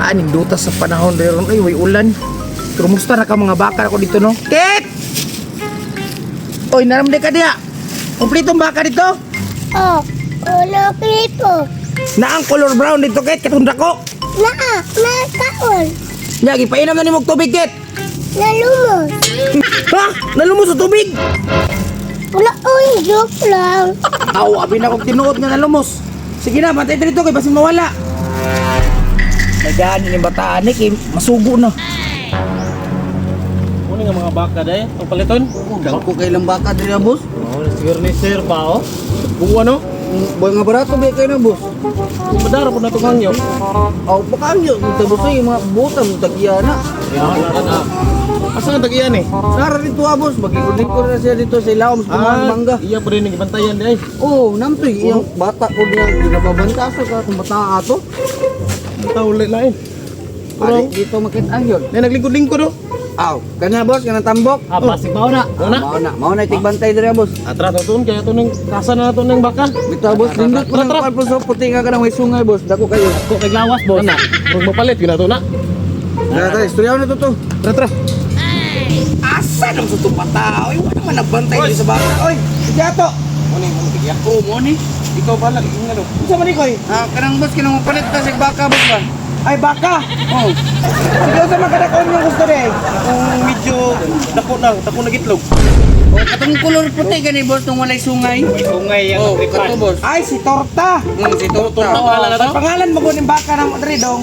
Aning dutas sa panahon ron ay way ulan. Pero musta na ka mga baka ako dito, no? Kit! Oy, naramde ka diya. Kumplitong baka dito. Oh, ulo klipo. Na ang color brown dito, Kit, katunda ko. Naa, nakaon. Nya gipainam na nimo og tubig, Kit. Nalumos. Ha? Nalumos sa tubig. Wala, oy, joke lang. Aw, abi na kog tinuod nga nalumos. Sige na, bantay dito kay basin mawala. Nagaan ni bataan ni kay masugo na. Muna nga mga baka day, ang paliton. Dako kay lang baka diri, boss. Oh, siguro ni sir pa oh. Buwa no. Boy nga barato ba kay na, boss. Madara po na itong hangyo. Aw pakangyo ta, boss, ay mga butam tagya na. Asa nga tagiyan eh? Nara dito ah, boss, magigod na siya dito sa ilawom sa mga mangga. Iya po rin gibantayan di ay. Oh, namtoy iyang bata ko niya ginababanta sa katong bata ato. Tawli lain. Pero dito makita yun. Nay naglingkod-lingkod oh. Aw, kana, boss, kanang tambok. Ah, basig mao na. Una. Mao na tigbantay diri ah, boss. Atras na tuon kaya to nang kasa na nato ng baka. Dito ah, boss, nindot ko Tara, ng tara. kwan, boss, oh, puti nga kanang may sungay, boss. Dako kayo. Ko kay lawas, boss. Ana, kung mapalit yun na to na. Tara, tara, istoryaw na to to. Tara, tara. Asa nang sa itong bata? Oy, wala man nagbantay dito sa baka. Oy, sige ato. Mo ni mo tigyak ko mo ni. Ikaw ba lang ingan oh. Unsa man ni koy? Ah, kanang boss kanang mapalit ta sa baka, boss ba. Ay, baka. Oh. Sige, unsa man kadakon yung gusto day? Kung medyo dako na gitlog. Oh, katong color puti gani, boss, tong walay sungay. May sungay ang Oh, kato, boss. Ay, si Torta. Si Torta. Torta pangalan na to. Pangalan mo ko ng baka ng diri dong.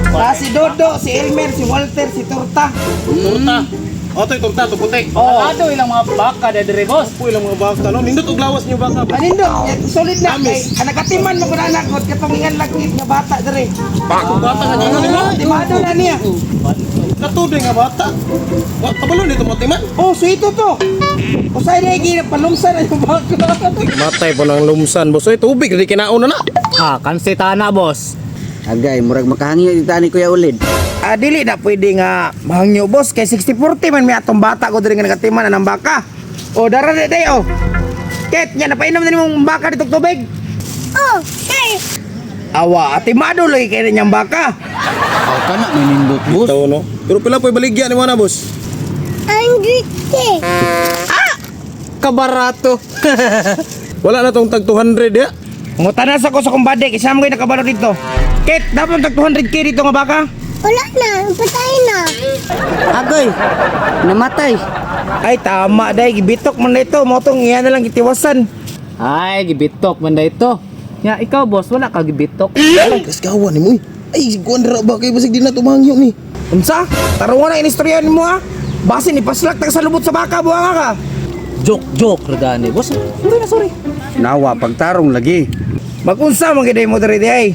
Ah, si Dodo, si Elmer, si Walter, si Torta. Torta. Oh, to'y torta, to puti. Oh. Alado ilang mga baka da dire, boss. Po ilang mga baka no. Nindot og lawas niyo baka. Anindo, solid na kay Amis. anakatiman mo ko na anak ko katong ingan lagkit nga bata diri. Baka bata nga ningon nimo. Timado na niya. Katudoy nga bata. Wa kabalo nito mo timan. Oh, so ito to. Usay na gina palumsan na yung baka. Matay po ng lumsan, boss. Oy, tubig di kinaon na na. Ah, kansitana, boss. Agay, murag makahangyo dito ni Kuya Ulid. Ah, dili na pwede nga mahangyo, boss, kay 60-40 man may atong bata ko diri nga nakatiman na ng baka. O dara na day oh. Ket nya napainom na nimong baka dito tubig. Oh, kay. Awa, atimado lagi kay niyang baka. Aw, kana may nindot, boss. Ito no. Pero pila po'y baligya ni mo na, boss. Ang grite. Kabarato. Wala na tong tag 200 ya. Ngutanas ako sa kumbade, kay sama ko'y nakabalo dito. Ket, dapat tag 200K dito nga baka. Wala na, patay na. Agay, namatay. Ay, tama day, gibitok man na ito. Mo tong iya na lang gitiwasan. Ay, gibitok man da ito. Nya ikaw, boss, wala ka gibitok. Ay, kaskawan ni mo. Eh. Ay, kuan ra ba kay basig di na tumangyo ni. Unsa? Tarungan na inistorya nimo ha. Basin ipaslak tag sa lubot sa baka, buha ka. Joke, joke ra gani, boss. Sorry na, sorry. Nawa, pagtarong lagi. Magunsa man gid mo diri di ay.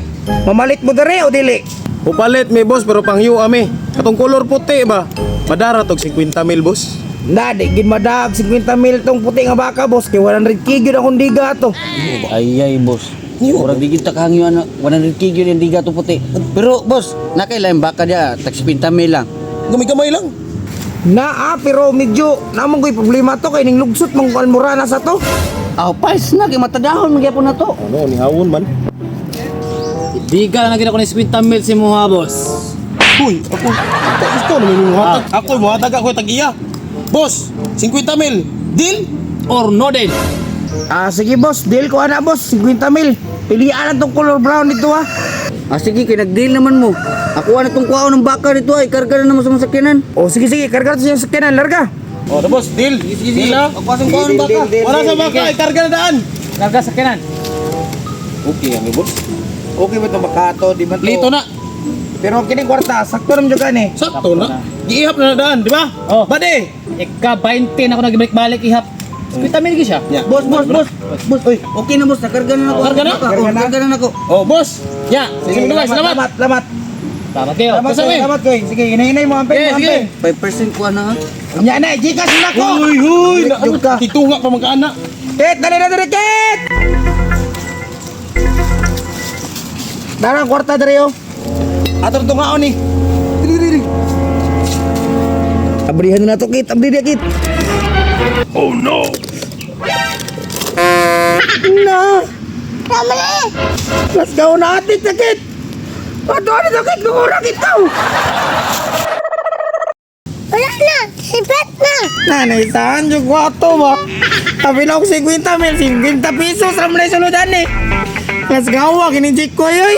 Mamalit mo diri o dili? Upalit mi, boss, pero pangyo ami. Katong color puti ba? Madara tog 50 mil, boss. Na, di gid madag 50 mil tong puti nga baka, boss, kay 100K gyud akong diga to. Ay, ay, boss. Murag di kita kahangyo ano, 100K yun yung diga to puti. Pero, boss, nakailan baka dia, tag 50 mil lang. Gamay-gamay lang. Na ah, pero medyo namang ko'y problema to kay ning lugsot mong almorana sa to. Aw, pais na, kay matadahon, magyapon na to. Ano, ni hawon man. Diga na gid ako ni 50 mil si muha, boss. Uy, ako. Ikaw naman yung muhatag. Ako, muhatag ako tag iya. Boss, 50 mil. Deal? Or no deal. Ah, sige boss, deal ko ana boss, 50 mil. Pilian ang tong color brown dito ha. Ah, sige, kay nag-deal naman mo. Ako na tong kuwaon ng baka dito ay, karga na naman sa mga sakyanan. O sige sige, karga to sa sakyanan, larga. Oh, the boss, deal. Sige, sige. Deal, ha? Ako asang kuwaon ng baka. Wala sa baka, ikarga na daan. Karga sa kanan. Okay, ang boss. Okay ba itong baka to? Di man to? Lito na. Pero kining kwarta, sakto naman dyan eh. Sakto na. Giihap na na daan, di ba? Oh. Bade. Ika 20 na ako nagbalik-balik ihap. 50 mil gyud siya. Ya. Boss, boss, boss. Boss, oy, okay na boss, nakarga na ako. Karga na? Baka, oh, Karga na? Karga na ako. Oh, boss. Ya, sige, salamat. Salamat, salamat. Tama kayo. Salamat, Kasama koy, eh. salamat koy. Sige, hinay-hinay mo, ampay Sige, mo, sige. ampay. 5% kuha na ha. Nya na, Gcash na ko. Uy, uy, na, Jug ka. titunga pa mga anak. Ket, dali na dali, ket! Darang kwarta dali oh. Atong tungaon ni. Dili, dili. Abrihan na to, Kit. Abri na, Kit. Oh no. Na. Tama na eh. Let's go na atik na, Kit. Ato ano daw kit kumura ikaw. Wala na. Sipet na. Nanay, saan yung kwarto ba? Sabi na ako 50 mil, 50 pesos, ramlay suludan eh. Mas gawa, kinijik ko yoy.